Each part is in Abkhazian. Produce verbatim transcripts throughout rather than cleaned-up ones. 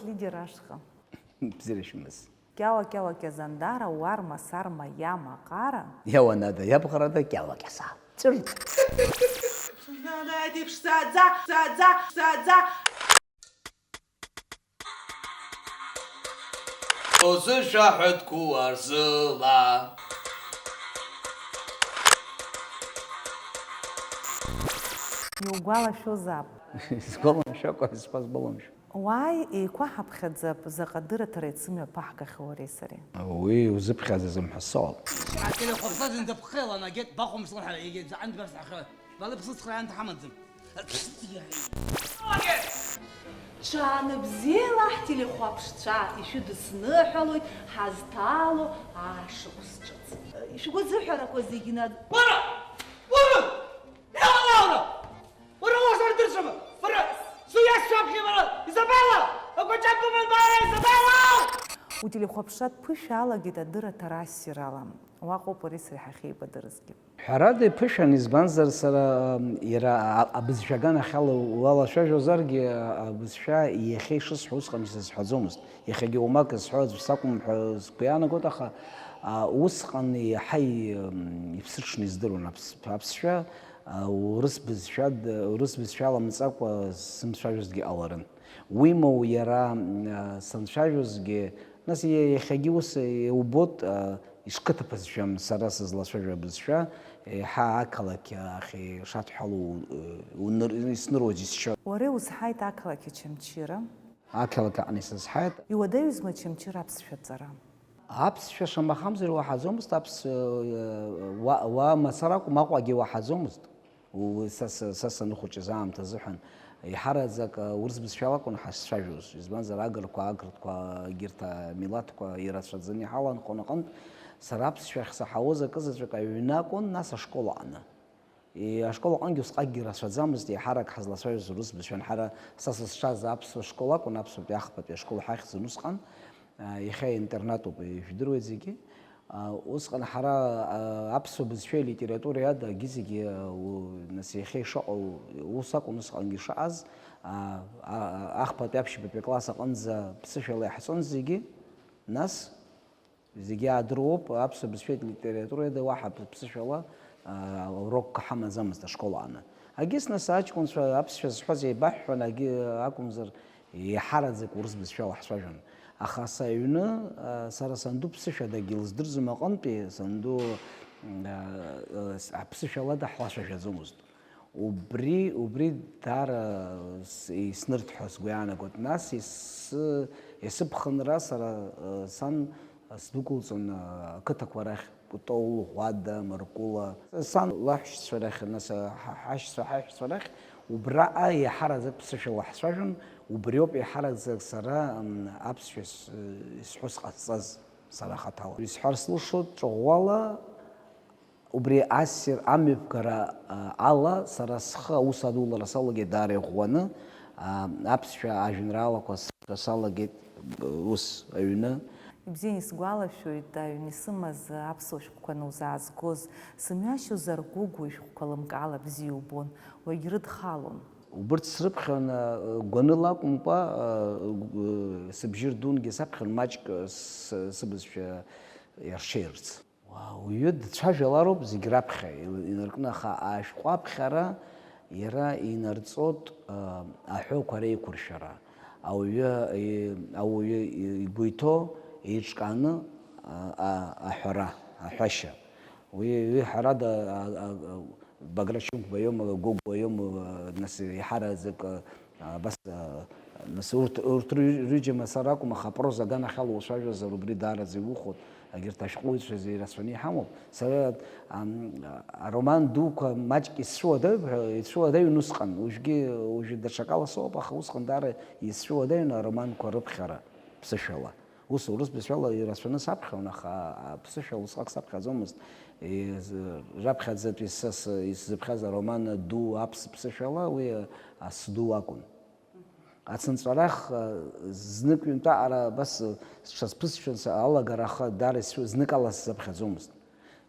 Лидер ашҟа. Бзиара шәымаз. Кьала-кьала кьазандара, уарма-сарма иама ҟара. Иауанада, иабӷарада, кьала-кьаса. Ҵәыр. Ԥшӡаӡа, ԥшӡаӡа, ԥшӡаӡа. Узышәаҳәа дгәуарзыла. Иугәалашәозаап. Исгәаламшәакәа, исҳәаз сгәаламшәо. Уааи, еиқәаҳаԥхьаӡап, заҟа дырраҭара еицымҩаԥаҳгахьоу уареи сареи. Уи узыԥхьаӡаӡам ҳәа соуп. Ателехәаԥшцәа зынӡа бхеиланагеит, бахәаԥшлан ҳәа егьи заҟантә баԥсахьоу. Бала бсыцхраа анҭ ҳамаӡам. Ҽаанбзиала ҳтелехәаԥшцәа ишәыдысныҳәалоит ҳазҭало ашықәс ҿыц. Шәгәы зыҳәарақәа зегьы над- Уара! Уара! Иааура! Уара уасардыршама! Уара! Суиашшәаԥхьа бара! Изабала! Агәаҿа быман бара! Изабала! Утелехәаԥшратә ԥышәа алагеит адырраҭара ассирала. Уаҟоуп уареи сареи ҳахьеибадырызгьы. Ҳәарада иԥышәан, избанзар, сара, м, иара а-, абызшәа аганахьала уалацәажәозаргьы, а-, абызшәа иахьа ишысҳәо усҟан исызҳәаӡомызт. Иахьагьы уамак зҳәо аӡә сакәым ҳәа сгәы иаанагоит, аха, а, усҟан иаҳа и-, м, иԥсыҽны издыруан аԥс-, аԥсшәа, а, урыс бызшәа д-, урыс бызшәа аламҵакәа сзымцәажәозгьы ҟаларын. Уимоу иара, м, а, санцәажәозгьы, нас иа-, иахьагьы ус иубоит, а, ишқыҭа бызшәам сара сызлацәажәо абызшәа, еиҳа ақалақь ахь ишадҳәалоу, э, уныр-, исныруа џьысшьо. Уара иузҳаит ақалақь Очамчыра. Ақалақь аҟны исызҳаит. Иуадаҩызма Очамчыра аԥсшәа ҵара? Аԥсшәа шамахамзар уаҳаӡомызт, аԥс-, э, уа, уа мацара акәым, Аҟәагьы уаҳаӡомызт. Уи са, са, са саныхәыҷыз аамҭа азыҳәан, еиҳараӡак, э, урыс бызшәала акәын ҳазцәажәоз, избанзар, агырқәа, ақырҭқәа, егьырҭ амилаҭқәа ирацәаӡаны иҳаланхон аҟынтә, сара аԥсшәахь саҳауаз акы заҵәык аҩны акәын, нас ашкол аҟны. И-, ашкол аҟынгьы усҟакгьы рацәаӡамызт, еиҳарак ҳазлацәажәоз урыс бызшәан. Ҳара, са сызшаз аԥсуа школ акәын, аԥсуатәи ахԥатәи ашкол ҳахьӡын усҟан. А, иахьа интернатуп, ижәдыруеит зегьы. А, усҟан ҳара, а, аԥсуа бызшәеи литературеи ада, агьы-зегьы, а, у-, нас, иахьа ишыҟоу ус акәын, усҟангьы ишыҟаз, а, а, ахԥатәи аԥшьбатәи акласс аҟынӡа ԥсышәала иаҳҵон зегьы, нас, зегьы аадыруоуп, аԥсуа бызшәеи литературеи ада уаҳа ԥсышәала, а, урокқәа ҳамаӡамызт ашкол аҟны. Агьыс нас аҷкәынцәа аԥсшәа зҳәаз еибаҳҳәон, агьы акәымзар, еиҳараӡак урыс бызшәала ҳцәажәон. Аха са аҩны, а, сара санду ԥсышәадагьы лыздырӡом аҟынтәи, санду, а, а, с-, аԥсышәалада ҳлацәажәаӡомызт. Убри, убри даара с-, иснырҭ ҳәа сгәы иаанагоит. Нас ис-, исыԥхынра сара, а, сан сдәықәылҵон, а, ақыҭақәа рахь, Кәтол, Ӷәада, Маркула. Сан лаҳәшьцәа рахь, нас, а, ҳа-, ҳашьцәа, ҳаҳәшьцәа рахь, убраҟа еиҳараӡак ԥсышәала ҳцәажәон, убриоуп еиҳараӡак сара, м, аԥсшәа с-, исҳәо сҟазҵаз, сара хаҭала. Исҳәар слшоит, ҿыӷәӷәала, убри ассир амҩаԥгара, а, ала, сара схы аус адулара салагеит даара иӷәӷәаны, а, аԥсшәа ажәеинраалақәа сҳәо салагеит, ус, аҩны. Ибзиан исгәалашәоит, аҩн исымаз аԥсуа шәҟәқәа анузаазгоз, сымҩашьозар, Гәыгә, ишәҟәқәа лымкаала бзиа убон, уагьрыдхалон. Убырҭ срыԥхьон, а, гәаныла акәымкәа, а, г-, сыбжьы рдунгьы саԥхьон маҷк, а, с-, сыбызшәа иаршеирц. Уаҩы дцәажәалароуп зегь раԥхьа ил-, инаркны, аха ашәҟәы аԥхьара иара инарҵоит, а, аҳәоуқәа реиқәыршәара. Ауаҩы, и-, ауаҩы и-, игәы иҭоу еиҿкааны, а, а, аҳәара, аҳәашьа. Уи, уи ҳәарада, а, а, а, Баграт Шьынқәба иоума, Гогәуа иоума, нас еиҳараӡак, а, абас, а, нас урҭ, урҭ ры-, рҩыџьа мацара акәым, аха апроза аганахьала уцәажәозар, убри даараӡа иухәоит, егьырҭ ашәҟәыҩҩцәа зегьы ирацәаны иҳамоуп. Сара, ам, ароман дуқәа маҷк исцәыуадаҩуп ҳәа, ицәыуадаҩын усҟан, уажәгьы, уажәы даҽакала соуп, аха усҟан даара исцәыуадаҩын ароманқәа рыԥхьара ԥсышәала. Ус урыс бызшәала ирацәаны саԥхьон, аха аԥсышәа усҟак саԥхьаӡомызт. Из-, раԥхьаӡатәи са с-, исзыԥхьаз ароман ду аԥс-, ԥсышәала уи, а, сду акәын. Ацынҵәарах, а, знык-ҩынтәаҟара абас, а, сҽазԥысшәан са алагара, аха даара исцәы-, зныкала сзаԥхьаӡомызт.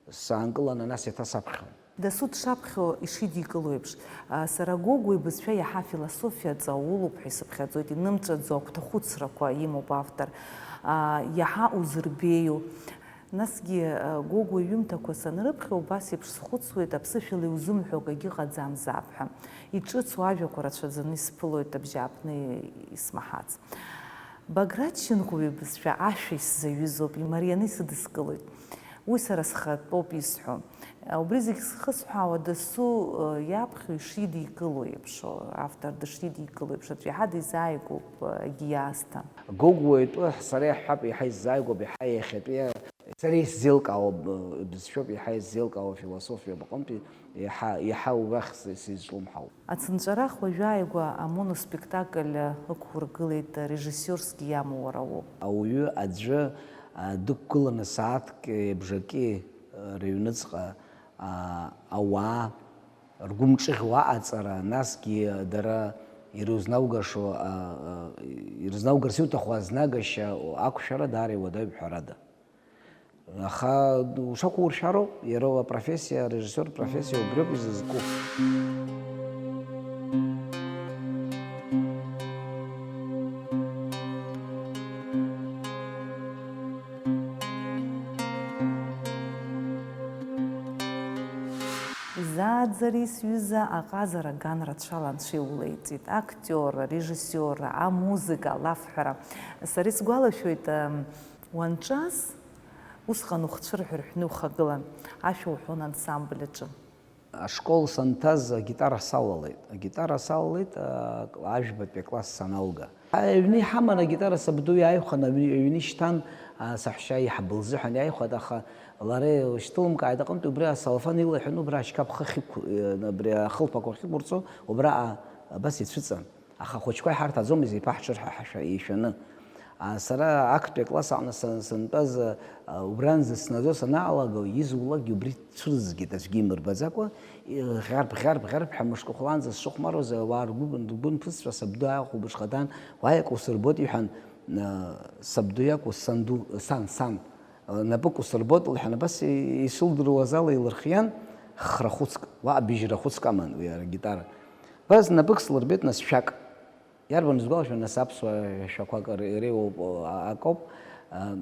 Саанкыланы нас еиҭа саԥхьон. Дасу дшаԥхьо ишидикыло еиԥш, а, сара Гогәуа ибызшәа иаҳа афилософиа ҵаулоуп ҳәа исыԥхьаӡоит, инымҵәаӡо агәҭахәыцрақәа имоуп автор. А, иаҳа узырбеиоу. Насгьы, а, Гогәуа иҩымҭақәа санрыԥхьо, убас еиԥш схәыцуеит, аԥсышәала иузымҳәо акгьы ыҟаӡамзаап ҳәа. Иҿыцу ажәақәа рацәаӡаны исԥылоит абжьааԥны исмаҳац. Баграт Шьынқәба ибызшәа ашәа исзаҩызоуп, имарианы исыдыскылоит. Уи сара схатәоуп исҳәо. Убри зегь зхысҳәаауа дасу, э, иаԥхьо ишидикыло еиԥш, автор дышидикыло еиԥш, аӡә иаҳа дизааигәоуп, э, егьи иаасҭа. Гогәуа итәы сара иаҳҳәап, иаҳа исзааигәоуп, иаҳа иахьатәи, сара исзеилкаауа, э, бызшәоуп, иаҳа исзеилкаауа философиа аҟынтәи, иаҳа, иаҳа уахь си-, сизҿлымҳауп. Ацынҵәарах уажәааигәа амоноспектакль ықәургылеит, режиссиорсгьы иамоу уара уоуп. Ауаҩы аӡәы, а, дықәгыланы сааҭк, е, бжаки, е, рыҩныҵҟа, а, ауаа ргәы мҿыӷьуа аҟаҵара, насгьы дара ирызнаугашо, а, а, ирызнаугарц иуҭаху азнагашьа ақәшәара даара иуадаҩуп, ҳәарада. Аха ушақәуршәароуп, иара апрофессиа, арежиссиор профессиа убриоуп изызку. Изааӡари, сҩыза, аҟазара ган рацәала анцәа иулеиҵеит, актиорра, режиссиорра, амузыка, алафҳәара. Сара исгәалашәоит, ам, уанҿаз, усҟан ухцәырҳәа рҳәны ухагылан, ашәа уҳәон ансамбль аҿы. Ашкол санҭаз агитара салалеит. Агитара салалеит, а, ажәбатәи акласс саналга. Аҩны иҳаман агитара, сабду иааихәан, аҩны, аҩны ишьҭан, а, саҳәшьа иаҳб лзыҳәан иааихәеит, аха лара илышьҭылымкааит аҟынтә, убри асалафан илаҳәаны, убра ашьқаԥ хыхь иқә-, э, абри ахылԥақәа ахьықәырҵо, убраҟа абас ицәыҵан. Аха ахәыҷқәа иҳарҭаӡомызт, иԥаҳҽыр ҳәа ҳашәа-, ишәаны. А, сара актәи акласс аҟны са-, сантәаз, а, убранӡа снаӡо санаалага, изулакгьы убри цәырызгеит, аӡәгьы имырбаӡакәа, и-, ӷьарԥ, ӷьарԥ, ӷьарԥ ҳәа мышкы хәлаанӡа сшыхәмаруаз, ауаа ргәы, ргәы нԥысҵәа сабду аахәылбыҽха даан, уааи акы усырбоит, иҳәан, а, сабду иакәу, санду, сан, сан, а, напык усырбоит, лҳәан, абас и-, исылдыруаз ала илырхиан, хра хәыцк, уа абыжьра хәыцк аман уи агитара. Абас напык слырбеит, нас шәак. Иарбан узгәалашәо, нас аԥсуа шәақәак р-, иреиуоуп, а-, акоуп. А,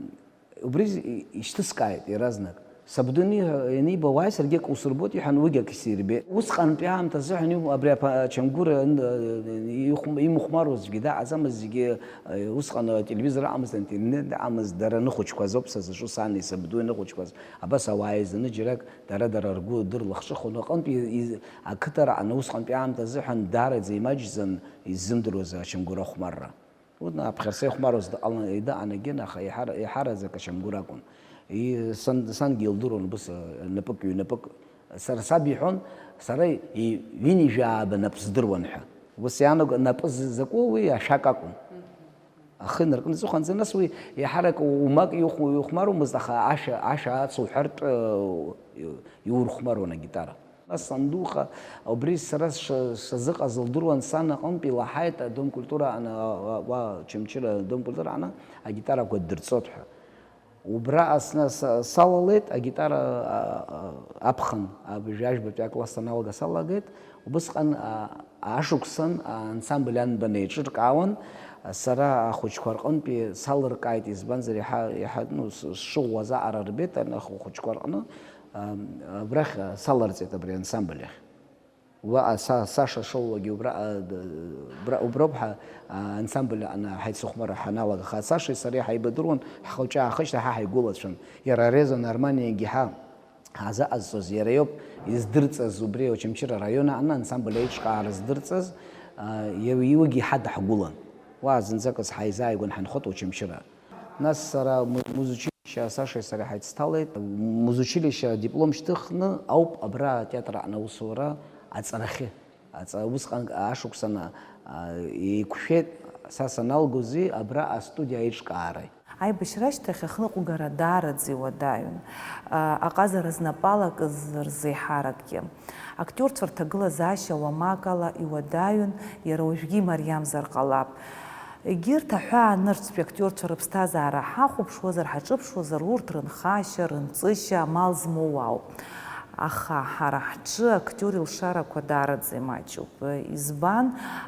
убри з-, и-, ишьҭыскааит иаразнак. Сабду ани-, ианиба, уааи, саргьы акы усырбоит, иҳәан, уигьы акы сирбеит. Усҟантәи аамҭазы ҳәа, абри аԥа-, Чамгәыр ан-, ихәм-, имыхәмаруаз аӡәгьы дыҟаӡамызт, зегьы, а, усҟан ателевизор ыҟамызт, аинтернет ыҟамызт, дара ныхәыҷқәаз ауп сазыҿу, сани сабдуи ныхәыҷқәаз. Абас ауаа еизаны џьарак дара-дара ргәы дырлахҿыхуан. Аҟынтә и-, и-, ақыҭараҟны усҟантәи аамҭазы ҳәа даараӡа имаҷӡан иззымдыруаз ачамгәыр ахәмарра. Уи аԥхьарца ихәмаруаз дыҟалан, дыҟан егьын, аха еиҳара-, еиҳараӡак ачамгәыр акәын. И-, сан-, сангьы илдыруан убыс, а, напык, ҩнапык. Сара саб иҳәон, сара и-, ҩынҩажәи ааба нап здыруан ҳәа. Ус иаанаго, напы з-, закәу уи ашәак акәын. Ахы инаркны иҵыхәанӡа, нас уи еиҳарак умак иухә-, иухәмаруамызт, аха ашәа, ашәа ацуҳәартә, э, иурхәмаруан агитара. Нас сандуха, убри сара сша-, сшазыҟаз лдыруан, сан аҟынтә илаҳаит адом культура аҟны, а, а, уа Очамчыра адом культура аҟны агитарақәа ддырҵоит ҳәа. Убраҟа сна-, са-, салалеит агитара, а, а, аԥхын, аб-, жәажәбатәи акласс аналага салагеит. Убысҟан, а, ашықәсан аансамбль анбан еиҿыркаауан, сара ахәыҷқәа рҟынтәи салыркааит, избанзар, иаҳа, иаҳа, ну, с-, сшыӷәӷәаз аҟара рбеит, ан-, ахәыҷқәа рҟны, а, абрахь, а, саларҵеит абри ансамбль ахь. Уаҟа са-, Саша Шоулагьы убра, а, д-, убра, уброуп ҳа, а, ансамбль аҟны ҳаицыхәмара ҳаналага. Аха Сашеи сареи ҳаибадыруан, ҳхы-ҿы аахышьҭ, ҳа ҳаигәылацәан. Иара Резо Нарманиагьы ҳа ҳазыҟазҵоз иара иоуп издырҵаз, убри Очамчыра араион аҟны ансамбль аиҿкаара здырҵаз, а, иа-, уигьы иҳадаҳгәылан. Уа зынӡакыз ҳаизааигәан ҳанхоит Очамчыра. Нас сара му-, музучилище Сашеи сареи ҳаицҭалеит. Музучилище адиплом шьҭыхны ауп абра атеатр аҟны аусура аҵарахьы. Аҵа-, усҟан ашықәсан, а, еиқәшәеит, са саналгози абра астудиа аиҿкаареи. Аибашьра ашьҭахь ахныҟәгара даараӡа иуадаҩын, а, аҟазара знапала акыз рзы еиҳаракгьы. Актиорцәа рҭагылазаашьа уамак ала иуадаҩын, иара уажәгьы имариамзар ҟалап. Егьырҭ аҳәаа нырцәтәи актиорцәа рыԥсҭазаара ҳахәаԥшуазар, ҳаҿыԥшуазар, урҭ рынхашьа, рынҵышьа амал змоу ауп. Аха ҳара ҳҿы актиор илшарақәа даараӡа имаҷуп. Избан,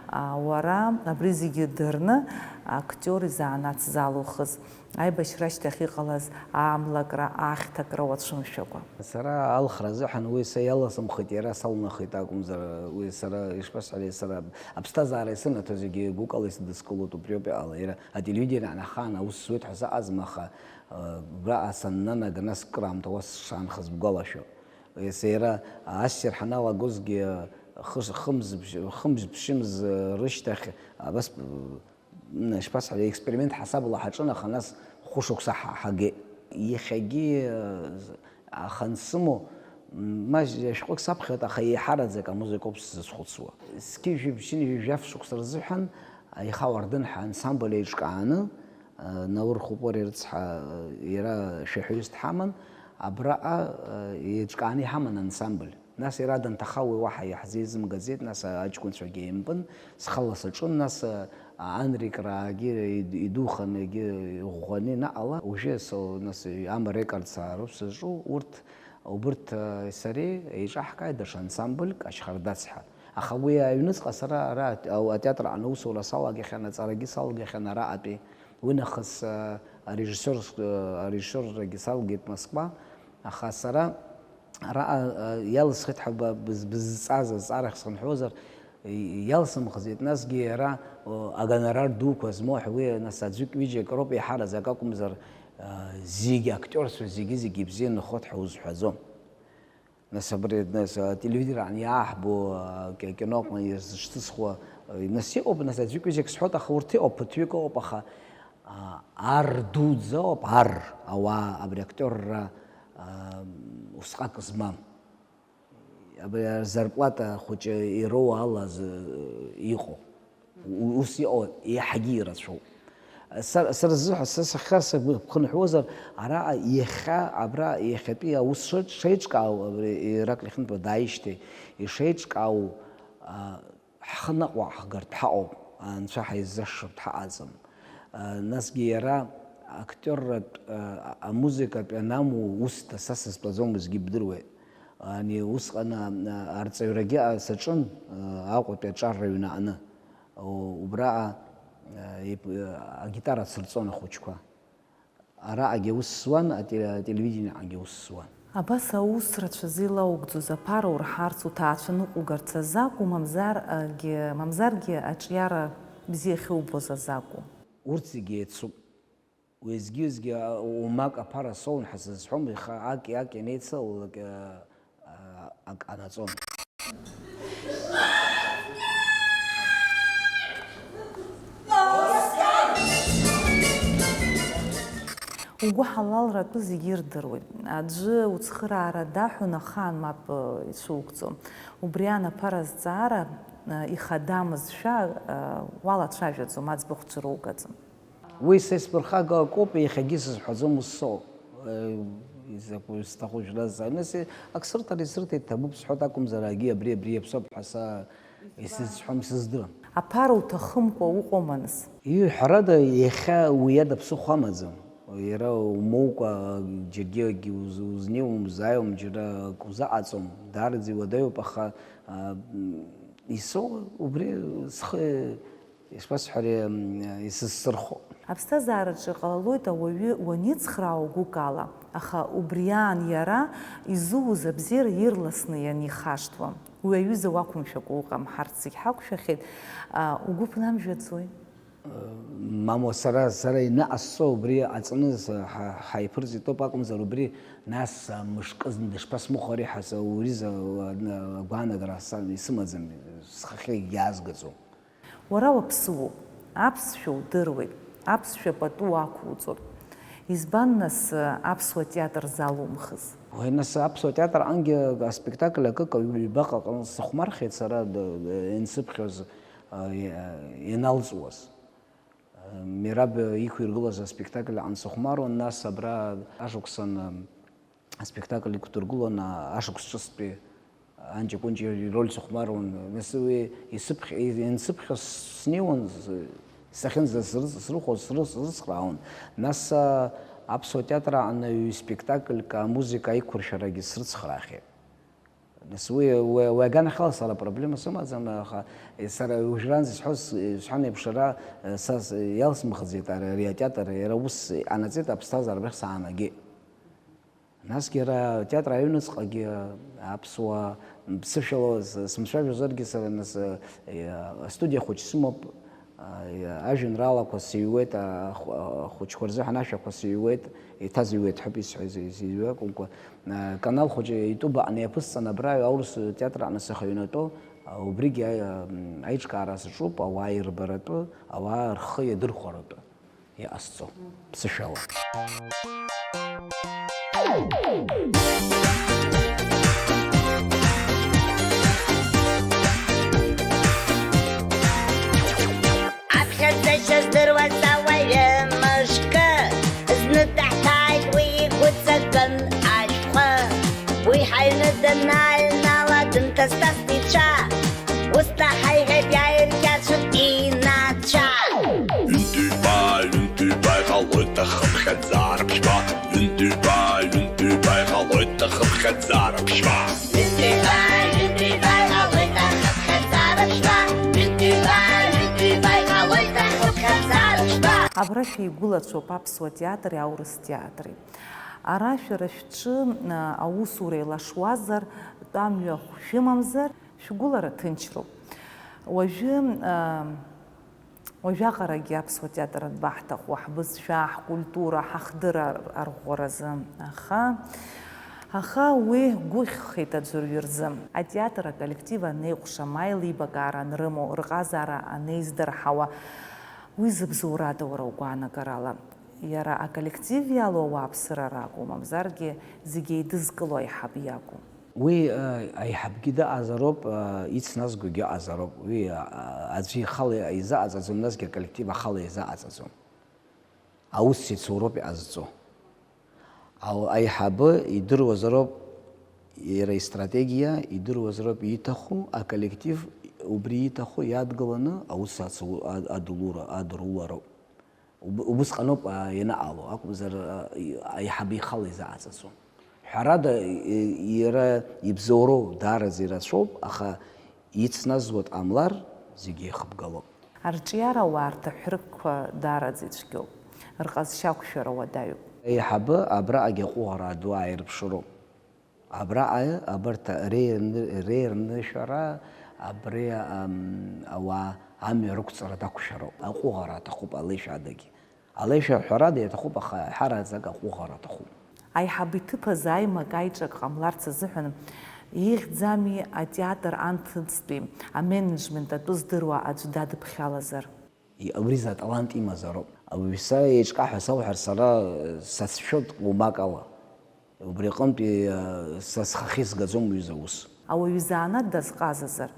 а, уара абри зегьы дырны актиор изанааҭ залухыз? Аибашьра ашьҭахь иҟалаз аамлакра, ахьҭакра уацәымшәакәа. Сара алхра азыҳәан уи са иаласымхеит, иара салнахит акәымзар, уи сара, ишԥасҳәари, сара аԥсҭазаара исынаҭо зегьы гәыкала исыдыскылоит, убриоуп иҟала. Иара ателевидение ахаан аус зуеит ҳәа сыҟаӡам, аха, э, убраҟа саннанага, нас кыраамҭа уа сшаанхаз бгәалашәо. Ес-, иара ассир ҳаналагозгьы, хы-, хымз-, хымз-ԥшьымз рышьҭахь, абас, м, ишԥасҳәари, аексперимент ҳасабала ҳаҿын, аха нас хәышықәса ҳа-, ҳагеит. Иахьагьы, э, аха ансымоу, м, ма ашәҟәык саԥхьоит, аха еиҳараӡак амузыкоуп сзызхәыцуа. Зқьи жәибжьи ҩажәи жәаф шықәса рзыҳәан аиха уардын ҳәа ансамбль еиҿкааны, Наур Хәыпори рыцҳа, иара шәаҳәаҩыс дҳаман, абраҟа еиҿкааны иҳаман ансамбль. Нас иара данҭаха уи уаҳа иаҳзеизымгаӡеит, нас аҷкәынцәагьы еимпын, схала саҿын, нас анрик раагьы идуханы, егьи иӷәӷәаны инаҟала, уажәы со-, нас Ама Рекордс аарыв сызҿу, урҭ, убырҭ сареи еиҿаҳкааит даҽа ансамбльк, Ашьхардац ҳәа. Аха уи аҩныҵҟа сара ара атеатр аҟны аусура салагахьан, аҵарагьы салгахьан араҟатәи. Уи нахыс, а, арежиссиор, а, арежиссиоррагьы салгеит Москва, аха сара араҟа, а, иалысхит ҳәа ба-, быз-, бызҵаз азҵаарахь схынҳәуазар, и-, иалсымхызеит, насгьы иара, о, агонорар дуқәа змоу ҳәа уи, нас, аӡәык-ҩыџьак роуп еиҳараӡак акәымзар, а, зегьы актиорцәа, зегьы-зегьы ибзианы ихоит ҳәа узҳәаӡом. Нас абри, нас, ателевизор аҟны иааҳбо, а, ки-, акино аҟны изышьҭысхуа, а, нас иҟоуп, нас аӡәык-ҩыџьак сҳәоит, аха урҭ иҟоуп, ԥыҭҩык ыҟоуп, аха, а, ар дуӡӡа ыҟоуп, ар, ауаа, абри актерра, а, усҟак змам. Абри азарплата хәыҷы ироуа ала зы-, иҟоу. У-, ус иҟоу еиҳагьы ирацәоуп. Са, сара сзыҳәа, са сахьа сгәы-, бхынҳәуазар, араҟа иахьа, абра иахьатәи аус шеиҿ-, шеиҿкаау, абри Ираклиа Хьынтәа дааижьҭеи ишеиҿкаау, а, ҳхы наҟ-ааҟ ҳгарҭ ҳаҟоуп, анцәа ҳаиззашшыртә ҳаҟаӡам. А, насгьы иара актиорратә, а, амузыкатә ианаму ус са сызтәаӡомызгьы бдыруеит. Ани усҟан, а, арҵаҩрагьы, а, саҿын, а, Аҟәатәи аҿар рыҩны аҟны. О, убраҟа, а, ип-, а, агитара цырҵон ахәыҷқәа. Араҟагьы аус зуан, ателе-, ателевидениеҟагьы аус зуан. Абас аус рацәа зеилаугӡоз аԥара урҳарц, уҭаацәа ныҟәугарц азакәу, мамзар, агьы, мамзаргьы аҿиара бзиа ахьубоз азакәу? Урҭ зегьы еицуп. Уеизгьы-уеизгьы, а, умак аԥара соун ҳәа сызҳәом, иаха аки-аки анеицалалак, а, а, ак ҟанаҵон. Угәы ҳалалратәы зегьы ирдыруеит. Аӡәы уцхыраара даҳәон, ахаан мап, э, ицәугӡом. Убри анаԥара азҵаара, э, ихадамызшәа, э, уалацәажәаӡом, аӡбахә ҽыругаӡам. Уи са исԥырхагоу акоуп, иахьагьы сызҳәаӡом ус соуп. Э, изакәу сҭаху жәлазҵаа. Нас, э, ак сырҭар исырҭеит, ҭабуп сҳәоит акәымзар, агьи абри, абри иаԥсоуп ҳәа са исызҳәом, исыздырам. Аԥара уҭахымкәа уҟоума нас? Иҳәарада, иахьа уи иада ԥсыхәа амаӡам. Иара умоукәа, џьаргьы акгьы уз-, узнеиуам, узааиуам, џьара акы узаҟаҵом. Даараӡа иуадаҩуп, аха, а, м, исоу убри схы Ишԥасҳәари, м, исызсырхо? Аԥсҭазаараҿы иҟалалоит ауаҩы уаницхраауа гәык ала, аха убри аан иара изуз абзиара ирласны ианихашҭуа. Уи аҩыза уақәымшәакәа уҟам, ҳарҭ зегь ҳақәшәахьеит, а, угәы ԥнамжәаӡои? Мамоу, сара, сара иныҟасҵо убри аҵаны с-, ҳа-, ҳаиԥырҵит ауп акәымзар, убри нас, а, мышкызны дышԥасмыхәари ҳәа са уи рзы, а, агәаанагара са исымаӡам, схахьы иаазгаӡом. Уара уаԥсыуоуп, аԥсшәа удыруеит, аԥсшәа пату уақәуҵоит. Избан, нас, аԥсуа театр залумхыз? Уи, нас, аԥсуа театр аҟынгьы аспектакль акык ҩбаҟа аҟны сыхәмархьеит сара, д-, д-, иансыԥхьоз, а, и-, а, ианалҵуаз. А, Мераб иқәиргылаз аспектакль аҟны сыхәмаруан, нас абра ашықәсан, а, аспектакль иқәдыргылон, а, ашықәс ҿыцтәи Анҷа-Кәынҷа ироль сыхәмаруан. Нас уи исыԥхь-, иансыԥхьо снеиуан, с-, сахьынӡасрыц-, срыхәоз срыц-, срыцхраауан. Нас, а, аԥсуа театр аҟны ҩ-спектакльк амузыка аиқәыршәарагьы срыцхраахьеит. Нас уи, уи, уи аганахьала сара проблема сымаӡам, аха, е, сара уажәраанӡа исҳәоз, исҳәан еиԥш, ара, е, са с-, иалсмыхӡеит ари, ари атеатр, иара ус иҟанаҵеит аԥсҭазаара абрахь саанагеит. Насгьы ара атеатр аҩныҵҟагьы аԥсуа ԥсышәала с-, сымцәажәозаргьы сара нас, е, астудиа хәыҷ сымоуп, а, ажәеинраалақәа сыҩуеит, ахә-, ахәыҷқәа рзыҳәан ашәақәа сыҩуеит, еиҭазыҩуеит ҳәоуп исҳәаз, изыҩуа акәымкәа, а, канал хәыҷы итәы баҟны иаԥысҵан абра аурыс театр аҟны сахьыҩнатәоу, а, убригьы, а, м, аиҿкаара саҿуп, ауаа ирбаратәы, ауаа рхы иадырхәаратәы. Иҟасҵо, ԥсышәала. Аԥхьаӡашьа здыруаз ауаҩы мышкы, зны даҳҭааит уи игәы ҵакын ашәҟәы. Уи ҳаҩны данааҩнала дынҭасҭаст ицәа, ус наҳаиҳәеит иааиркьаҿын инацәа. Ҩынтәиба, ҩынтәиба иҟалоит ахыԥхьаӡара ԥшьба. Ҩынтәиба, ҩынтәиба иҟалоит ахыԥхьаӡара ԥшьба. Ҩынтәиба, ҩынтәиба иҟалоит ахыԥхьаӡара ԥшьба. Ҩынтәиба, ҩынтәиба иҟалоит ахыԥхьаӡара ԥшьба. Абра шәеигәылацәоуп аԥсуа театри аурыс театри. Ара шәара шәҿы, а, аусура еилашуазар, тәамҩахә шәымамзар, шәгәылара ҭынчроуп. Уажәы, а, уажәаҟарагьы аԥсуа театр анбаҳҭаху, ҳбызшәа, ҳкультура, ҳахдырра арӷәӷәаразы. Аха, аха уи гәыхьхеит аӡәырҩы рзы. Атеатр аколлектив анеиҟәша, ма еилибакаара анрымоу, рҟазаара анеиздырҳауа, уи зыбзоурада уара угәаанагарала? Иара аколлектив иалоу ауааԥсыра ракәу, мамзаргьы зегь еидызкыло аиҳаб иакәу? Уи, э, аиҳабгьы дыҟазароуп, э, ицназгогьы ыҟазароуп. Уи, э, аӡәы ихала изыҟаҵаӡом, насгьы аколлектив ахала изыҟаҵаӡом. Аус иацуроуп иҟазҵо. Ау-, аиҳабы идыруазароуп иара истратегиа, идыруазароуп ииҭаху, аколлектив убри ииҭаху иадгыланы аус ацу-, а-, адулура-, адырулароуп. Уб-, убысҟаноуп, а, ианаҟало, акәымзар, а, и-, аиҳабы ихала изыҟаҵаӡом. Ҳәарада, и-, иара ибзоуроу даараӡа ирацәоуп, аха ицназуа дҟамлар, зегьы еихыбгалоуп. Арҿиарауаа рҭыҳәрықәқәа даараӡа ицәгьоуп, рҟазшьа ақәшәара уадаҩуп. Аиҳабы абраҟагьы аҟәыӷара ду ааирԥшыроуп. Абраҟа абарҭ реирны-, реирнышәара, абри, ам, ауаа амҩа рықәҵара дақәшәароуп. Аҟәыӷара аҭахуп алеишәа адагьы. Алеишәа ҳәарада иаҭахуп, аха ҳараӡак аҟәыӷара аҭахуп. Аиҳаб иҭыԥ азы аимак-аиҿак ҟамларц азыҳәан ихьӡами атеатр анҭыҵтәи аменеджмент атәы здыруа аӡә дадыԥхьалазар? И-, абри за талант имазароуп. Ауаҩ са еиҿкаа ҳәа сауҳәар, сара, э, сацәшәоит уамак ала. Убри аҟынтәи, э, са схахьы сгаӡом уи заус. Ауаҩы изанааҭ дазҟазазар,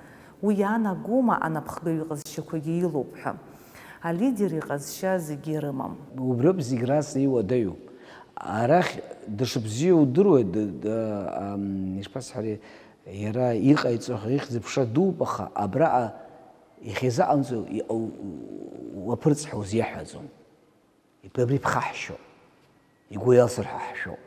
уи иаанагома анапхгаҩ иҟазшьақәагьы илоуп ҳәа? Алидер иҟазшьа зегьы ирымам. Убриоуп зегь рас иуадаҩу. Арахь дышбзиоу удыруеит, д-, д-, ам, ишԥасҳәари, иара иҟаиҵо, ихьӡ-ԥша дууп, аха абраҟа иахьизаҟамҵо иҟау уаԥырҵ ҳәа узиаҳәаӡом. Иб-, абри ԥхаҳшьоуп, игәы иалсыр ҳәа ҳшәоуп.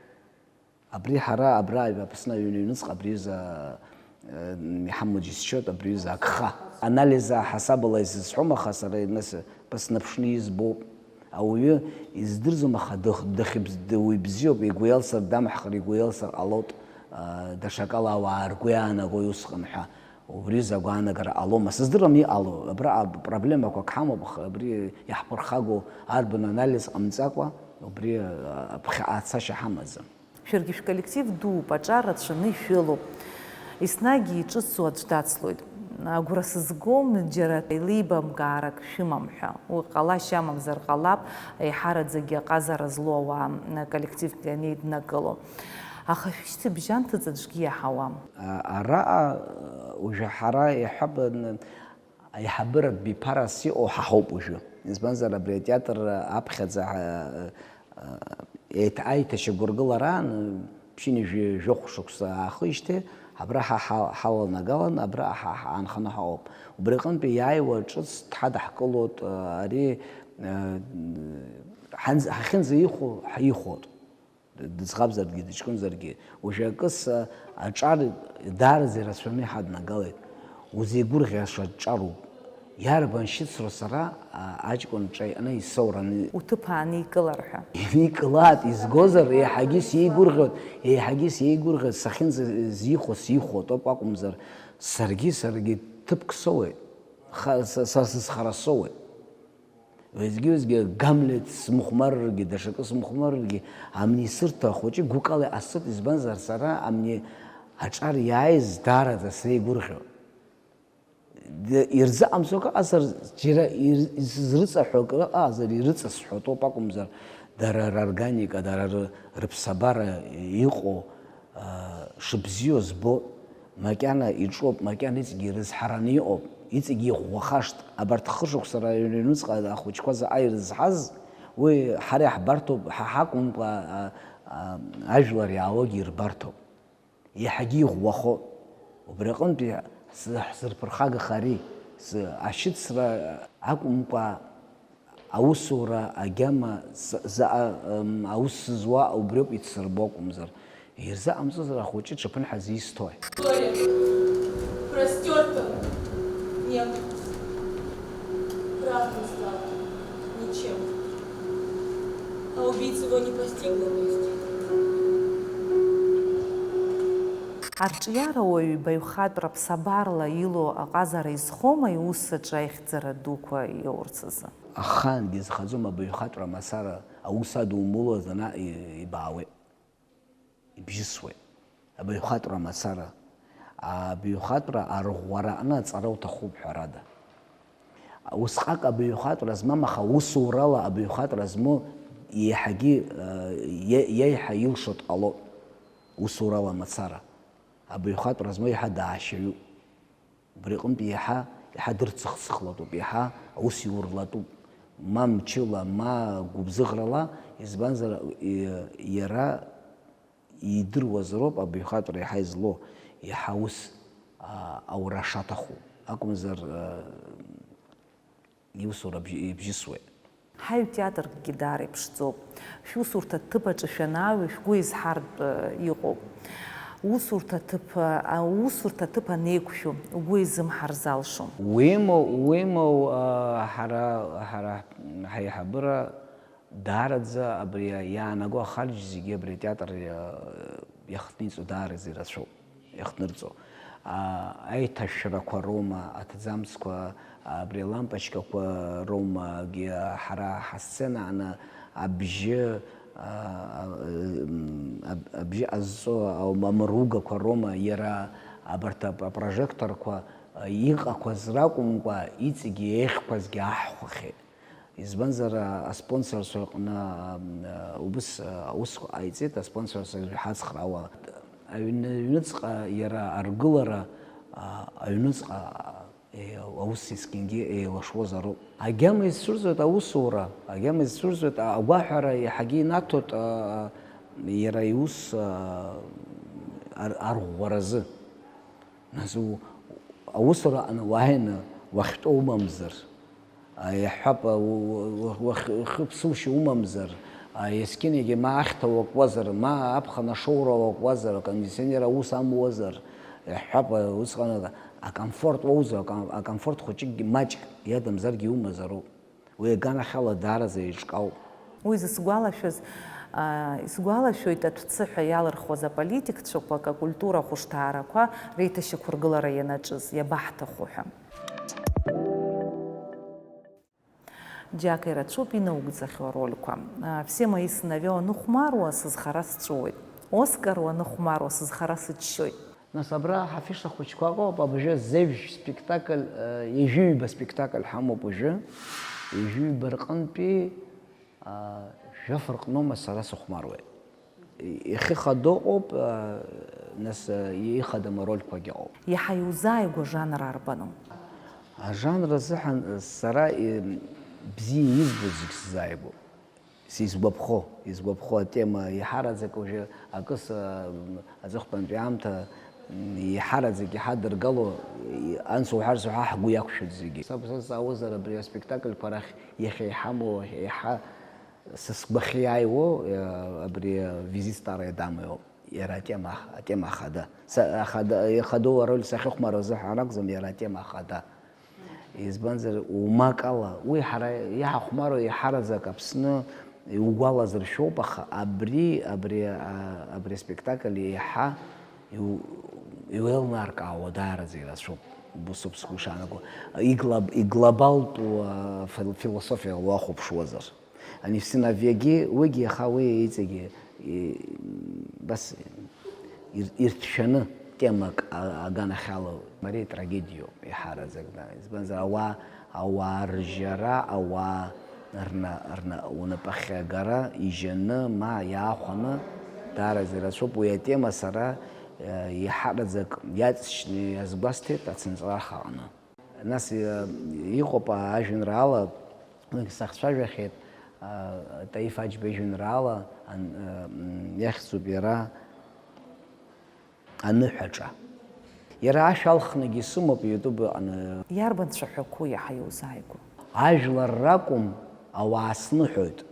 Абри ҳара абра Аԥсны аҩны аҩныҵҟа абри аҩыза, э, иҳамоу џьысшьоит, абри аҩыза агха. Анализ аҳасабала изысҳәом, аха сара нас ба снаԥшны избоуп. Ауаҩы издырӡом, аха дых-, дахьыбз-, д-, уи бзиоуп, игәы иалсыр дамҳхыр, игәы иалсыр ҟалоит, э, даҽакала ауаа ргәы иаанагои усҟан ҳәа. Убри аҩыза агәаанагара ҟалома? Сыздырам иҟало, абра проблемақәак ҳамоуп, аха абри иаҳԥырхагоу арбан анализ ҟамҵакәа, убри, а, аԥхьаҟа ацашьа ҳамаӡам. Шәаргьы шәколлектив дууп, аҿар рацәаны ишәылоуп. Еснагь иҿыцу аӡә дацлоит. Агәра сызгом, џьара еилибамкаарак шәымам ҳәа. Уи ҟалашьа амамзар ҟалап, еиҳараӡакгьы аҟазара злоу ауаа, м, коллективк ианеиднакыло. Аха шәышьҭыбжь анҭыҵ аӡәгьы иаҳауам. А-, араҟа, уажәы ҳара иаҳҳәап, н-, аиҳабыратә биԥарас иҟоу ҳаҳауп уажәы. Избанзар, абри атеатр аԥхьаӡа, а, а, еиҭ-, аиҭашьақәыргылараан, ԥшьынҩажәи жәохә шықәса аахижьҭеи, абра ҳа ҳа-, ҳаланагалан, абра ҳа ҳаанханы ҳаҟоуп. Убри аҟынтәи иааиуа ҿыц дҳадаҳкылоит, а, ари, а, ҳанз-, ҳахьынӡаихәо ҳаихәоит. Дыӡӷабзаргьы, дыҷкәынзаргьы, уажәы акыс, а, аҿар даараӡа ирацәаны иҳаднагалеит. Узеигәырӷьаша ҿароуп. Иарбан шьыцроу сара, а, аҷкәын ҿа иҟны исоураны? Уҭыԥ ааникылар ҳәа. Иникылааит, изгозар, еиҳагьы сеигәырӷьоит, еиҳагьы сеигәырӷьоит, сахьынӡазихуа сихәо атәоуп акәымзар, саргьы, саргьы ҭыԥк соуеит. Ха-, са, са сызхара соуеит. Уеизгьы-уеизгьы Гамлет смыхәмарыргьы, даҽакы смыхәмарыргьы, амни сырҭо ахәыҷы гәыкала иҟасҵоит, избанзар, сара амни аҿар иааиз даараӡа среигәырӷьо. Д-, ирзыҟамҵо акы ыҟазар, џьара ир-, изрыҵаҳәо акы ыҟазар, ирыҵасҳәо атәоуп акәымзар, дара рорганика, дара ры-, рыԥсабара иҟоу, аа, шыбзиоу збо, макьана иҿоуп, макьана иҵегьы ирызҳараны иҟоуп, иҵегьы иӷәӷәахашт. Абарҭ хышықәса рыҩныҵҟа ахәыҷқәа заҟа ирызҳаз, уи ҳара иаҳбарҭоуп, ҳа ҳакәымкәа, а, а, ажәлар иаауагьы ирбарҭоуп. Иаҳагьы иӷәӷәахо. Убри аҟынтәи ҳзы-, ҳзырԥырхагахари, зы-, ашьыцра акәымкәа, аусура агьама за-, заҟа, м, аус зуа убриоуп ицсырбо акәымзар, ирзыҟамҵозар ахәыҷы ҽыԥын ҳазисҭои? Боря, простёрто нет. Прах не стал ничем. А убийц его не постигла весть. Арҿиарауаҩ ибаҩхатәра ԥсабарала илоу аҟазара изхома иус аҿы аихьӡара дуқәа иоурц азы? Ахаангьы изхаӡом абаҩхатәра мацара, аус адумуло зны и-, ибаауеит, ибжьысуеит. Абаҩхатәра мацара, абаҩхатәра арӷәӷәара аҟны аҵара уҭахуп, ҳәарада. Усҟак абаҩхатәра змам, аха усурала абаҩхатәра змоу еиҳагьы, э, иа-, иаиҳа илшо дҟалоит. Усурала мацара. Абаҩхатәра змоу еиҳа даашьаҩуп. Убри аҟынтә еиҳа, еиҳа дырцыхцыхлатәуп, еиҳа аус иурлатәуп. Ма мчыла, ма гәыбзыӷрала, избанзар, и-, иара идыруазароуп абаҩхатәра еиҳа излоу, еиҳа аус, а, аура шаҭаху. Акәымзар, а, иусура бжь-, ибжьысуеит. Ҳаҩ театргьы даара иԥшӡоуп. Шәусурҭа ҭыԥ аҿы шәанаҩы шәгәы изҳартә, э, иҟоуп. Усурҭа ҭыԥ, а, усурҭа ҭыԥ анеиқәшәо, угәы изымҳар залшом. Уимоу, уимоу, а, ҳара, ҳара ҳаиҳабыра даараӡа абри иаанаго ахарџь зегьы абри атеатр иа-, иахҭниҵо даараӡа ирацәоуп. Иахҭнырҵо. А, аиҭашәарақәа роума, аҭӡамцқәа, абри алампочкақәа роума, ҳара ҳасцена аҟны абжьы, а, а, м, аб-, абжьы ҟазҵо ам-, амыругақәа роума, иара абарҭ ап-, апрожекторқәа, а, иҟақәаз ракәымкәа, иҵегьы еиӷьқәазгьы аҳхәахьеит. Избанзар, а, аспонсорцәа рҟны, а, а, убыс, а, аусқәа ҟаиҵеит, аспонсорцәа ҳацхраауа. Аҩны, аҩныҵҟа иара аргылара, а, аҩныҵҟа, а, е-, аус есқьынгьы еилашуазароуп. Агьама изцәырҵуеит аусура, агьама изцәырҵуеит, а, агәаҳәара иаҳагьы инаҭоит, а, а, иара иус, а, ар-, арӷәӷәаразы. Нас у-, аусура аҟны уааины уахьтәоу умамзар, а, иаҳҳәап, а, у-, у-, уахь-, ухы ԥсушьа умамзар, а, есқьынагьы ма ахьҭа уакуазар, ма аԥхын ашоура уакуазар, акондиционер аус амуазар, иаҳҳәап, а, усҟан акомфорт уоузар, аком-, акомфорт хәыҷыкгьы маҷк иадамзаргьы иумазароуп. Уи аганахьала даараӡа еиҿкаауп. Уи зысгәалашәаз, аа, исгәалашәоит атәцыҳәа иалырхуаз аполитикцәақәак акультура ахәышҭаарақәа реиҭашьақәыргылара ианаҿыз, иабаҳҭаху ҳәа. Џьака ирацәоуп инаугӡахьоу арольқәа. Аа, Всем мои сыновья уаныхәмаруа, сызхара сҵәыуоит. Оскар уаныхәмаруа, сызхара сыччоит. Нас абра ҳафиша хәыҷқәа ыҟоуп, абжа зежә спектакль, э, ҩажәи ҩба спектакль ҳамоуп уажәы. Ҩажәи ҩба рҟынтәи, а, жәаф рҟноума сара сыхәмаруеит. Иахьа ихадоу ыҟоуп, а, нас, а, ихадам арольқәагьы ыҟоуп. Иаҳа иузааигәоу ажанр арбану? Ажанр азыҳәан сара, э, бзиа избо зегь сзааигәоуп. Сизгәаԥхо, изгәаԥхо атема иаҳараӡак уажәы акыс, а, аҵыхәтәантәи аамҭа, м, иаҳараӡак иҳадыргало, и-, анс уҳәарц уҳәа ҳгәы иақәшәоит зегьы. Саб сазҵаауазар абри аспектакльқәа рахь иахьа иҳамоу, иаҳа Са сгәахьиааиуоу, э, абри, э, Визит Старая Дама иоуп. Иара атема ах-, атема ахада. Са-, ахада, ихадоу ароль сахьыхәмаруа азыҳәан акәӡам, иара атема ахада. Избанзар, умак ала, уи ҳара иаҳахәмаруа еиҳараӡак Аԥсны иугәалазыршәоуп, аха абри, абри, а, абри аспектакль еиҳа иу-, иуеилнаркаауа даараӡа ирацәоуп, усоуп сгәы ишаанаго. Иглоб-, иглобалтәу, а, фил-, философиала уахәаԥшуазар. Ани всиновьегьы, уигьы иаха уи иҵегьы, и-, бас ир-, ирҭшәаны темак а-, аганахьала. Мариа итрагедиоуп, еиҳараӡак, да. Избанзар, ауаа, ауаа ржьара, ауаа рна-, рна-, унапахьы агара ижьаны, ма иаахәаны, даараӡа ирацәоуп. Уи атема сара, э, еиҳараӡак иаҵшьны иазгәасҭеит ацынҵәарах аҟны. Нас, э, иҟоуп ажәеинраала, уигь сахцәажәахьеит, а, Таиф Аџьба ижәеинраала, ан-, э, м, иахьӡуп иара, Аныҳәаҿа. Иара ашә алхнагьы сымоуп YouTube аҟны. Иарбан цәаҳәақәоу иаҳа иузааигәоу? Ажәлар ракәым, ауаа сныҳәоит.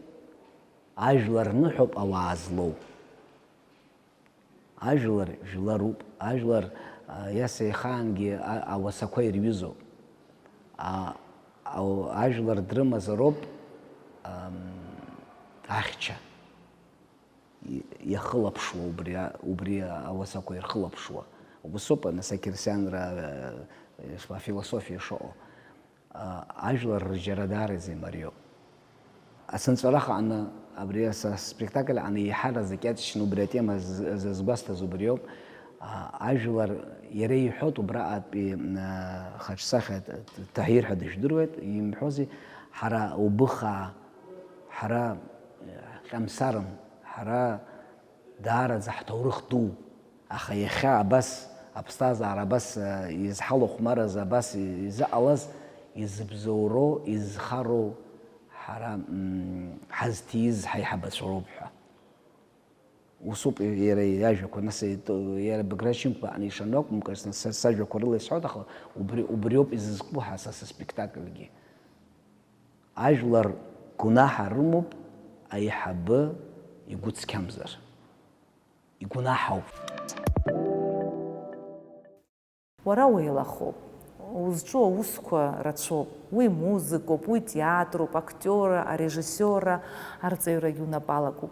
Ажәлар рныҳәоуп ауаа злоу. Ажәлар жәларуп. Ажәлар, а, иаса ихаангьы а-, ауасақәа ирҩызоуп. А, ау-, ажәлар дрымазароуп, ам, ахьча и-, иахылаԥшуа, убри а-, убри ауасақәа ирхылаԥшуа. Убасоуп, нас, ақьырсианра, э, ишԥа-, афилософиа шыҟоу. А, ажәлар ржьара даараӡа имариоуп. Ацынҵәарах аҟны, абри ас-, аспектакль аҟны еиҳараӡак иаҵшьны убри атема з-, зызгәасҭаз убриоуп. А, ажәлар иара иҳәоит убраҟатәи, а, хаҿсахьа Т-, Т-, Таҳир ҳәа дыжәдыруеит, имҳәози, ҳара убыхаа, ҳара, э, ҟьамсарым, ҳара даараӡа ҳҭоурых ду. Аха иахьа абас аԥсҭазаара абас, э, изҳалахәмарыз, абас изыҟалаз, изыбзоуроу, изхароу ҳара, м, ҳазҭиз ҳаиҳабацәа роуп ҳәа. Усоуп иара иажәақәа, нас ит-, иара Баграт Шьынқәба аҟны ишану акәымкәа, са, са сажәақәа рыла исҳәоит, аха убри, убриоуп изызку ҳа са сыспектакльгьы. Ажәлар гәнаҳа рымоуп, аиҳабы игәы цқьамзар. Игәнаҳауп. Уара уеилахоуп. Узҿу аусқәа рацәоуп. Уи музыкоуп, уи театруп, актиора, арежиссиора арҵаҩрагьы унапы алакуп.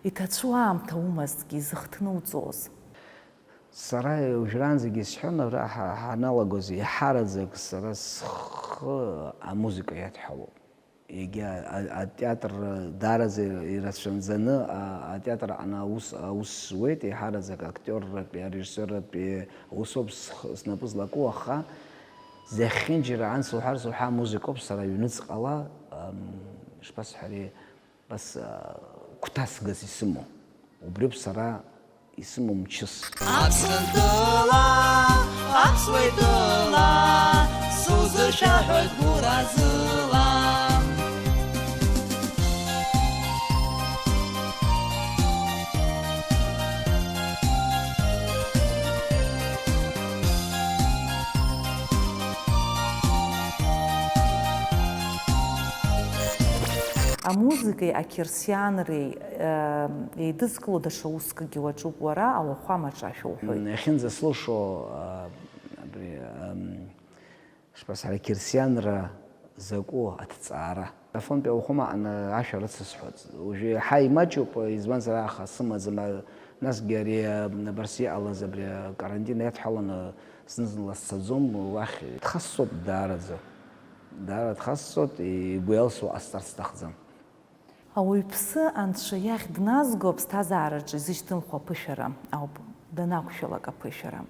Иҭацәу аамҭа умазҭгьы изыхҭнуҵоз? Сара уажәраанӡагьы исҳәон, ара ҳа-, ҳаналагоз иаҳараӡак сара схы амузыка иадҳәалоуп. Егьа а-, атеатр даараӡа ирацәаӡаны, а-, атеатр аҟны аус, аус зуеит, еиҳараӡак актиорратәи, арежиссиорратәи аусоуп сх-, снапы злаку, аха зехьынџьара анс уҳәарц уҳәа амузыкоуп сара аҩныҵҟала, ам, ишԥасҳәари, бас, а, гәҭасгас исымоу. Убриоуп сара исымоу мчыс. Аԥсынтәыла, аԥсуа итәыла, сузышәаҳәоит гәыразыла. Амузыкеи ақьырсианреи, э, еидызкыло даҽа усқәагьы уаҿуп уара, ауахәамаҿы ашәа уҳәоит. М, иахьынӡаслушо, а, абри, ам, шԥасҳәари, ақьырсианра закәу аҭҵаара. Афонтәи ауахәама аҟны ашәа рыцысҳәац. Уажәы иаҳа имаҷуп, избанзар, аха сымаӡам, а, насгьы ари, а, абарс иҟалаз абри акарантин иадҳәаланы зны-зынла сцаӡом уахь. Дхасҵоит даараӡа. Даара дхасҵоит, игәы иалсуа ҟасҵарц сҭахӡам. Ауаҩԥсы Анцәа иахь дназго аԥсҭазаараҿы изышьҭымхуа аԥышәара ауп, данақәшәалак аԥышәара.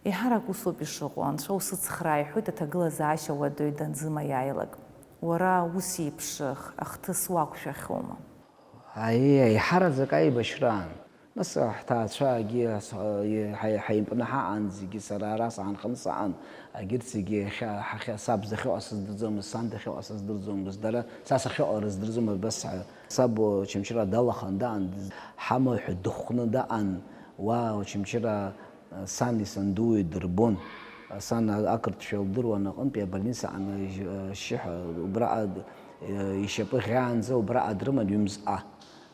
Еиҳарак усоуп ишыҟоу, Анцәа усыцхраа иҳәоит аҭагылазаашьа уадаҩ данзымаиааилак. Уара ус еиԥш ах-, ахҭыс уақәшәахьоума? Аиеи, аиҳараӡак аибашьраан. Нас ҳҭаацәагьы ас-, ҳа-, ҳа-, ҳаимпны ҳаҟан, зегьы сара ара саанханы саҟан, агьырҭ зегьы иахьа, ҳахьа-, саб дахьыҟаз сыздырӡомызт, сан дахьыҟаз сыздырӡомызт, дара, са сахьыҟалара здырӡомызт, абас ҳа-, саб Очамчыра далахан даҟан, ҳамаҳә дыхәны даҟан, уа Очамчыра, сан исандуи дырбон, сан ақырҭшәа лдыруан аҟынтәи абольница аҟны, ашьшьыҳәа, убраҟа Ишьапы ӷьаанӡа убраҟа дрыман ҩымзҟа.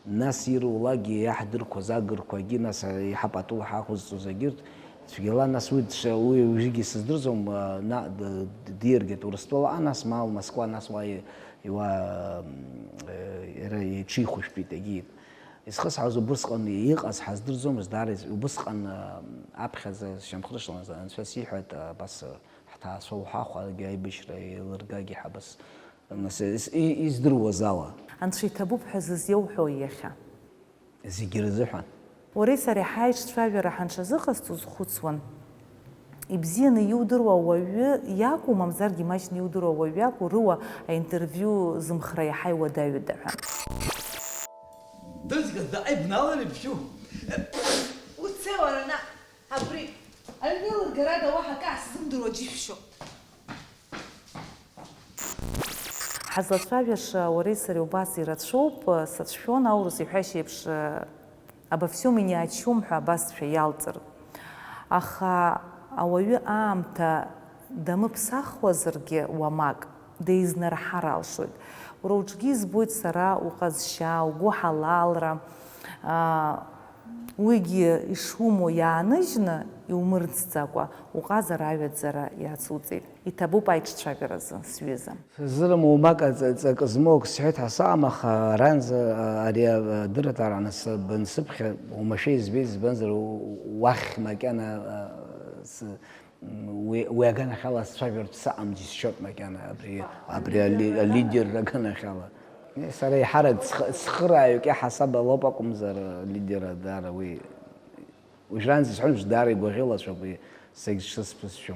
Нас ирулакгьы иаҳдырқәаз агырқәагьы, нас еиҳа пату ҳақәызҵоз агьырҭ, цәгьала нас уи дша-, уи уажәыгьы сыздырӡом, а, на-, д-, д-, диргеит Урыстәылаҟа, нас ма Москва, нас уа и-, иуа, м, э, иара иҽихәышәтәит, егьит. Изхысҳәааз убысҟан иҟаз ҳаздырӡомызт, даара из-, убысҟан, а, аԥхьаӡа сшьамхнышланы анцәа сиҳәеит, а, абас, а, ҳҭаацәа уҳәа, хәаргьы аибашьра еилыргагьы ҳабас. Нас ис-, и-, издыруаз ала. Анцәа иҭабуп ҳәа зызиоуҳәо иахьа? Зегьы рзыҳәан. Уареи сареи ҳаиҿцәажәара ҳанҽазыҟасҵо узхәыцуан. Ибзианы иудыруа ауаҩы иакәу, мамзаргьы имаҷны иудыруа ауаҩы иакәу, рыуа аинтервиу зымхра иаҳа иуадаҩыда ҳәа. Дызгаз дааибналар ибжьу. Уцеи уара наҟ, абри аҩны лыргарада уаҳа акы аасзымдыруа џьышәшьо. Ҳазлацәажәаша уареи сареи убас ирацәоуп, сацәшәон аурыс иҳәашьа еиԥш, обо всём и ни о чём ҳәа абасшәа иалҵыр. Аха ауаҩы аамҭа дамыԥсахуазаргьы уамак, деизнарҳар алшоит. Уара уҿгьы избоит сара уҟазшьа, угәыҳалалра, аа, уигьы ишумоу иааныжьны, иумырӡӡакәа, уҟазара аҩаӡара иацуҵеит. Иҭабуп аиҿцәажәаразы, сҩыза. Сыздырам, уамак аҵа-, ҵакы змоу акы сҳәеит ҳәа саҟам, аха аранӡа, а, ари, а, адырраҭара аныс-, бансыԥхьа, уамашәа избеит, избанзар, у-, уахь макьана, а, с-, м, уи, уи аганахьала сцәажәартә саҟам џьысшьоит макьана, абри, абри али-, алидер аганахьала. Е, сара еиҳарак схы-, схырааҩык иаҳасаб алоуп акәымзар, алидер даара уи, уажәраанӡа исҳәон, даара игәаӷьылацәоуп уи, сегь сшысԥысшьо.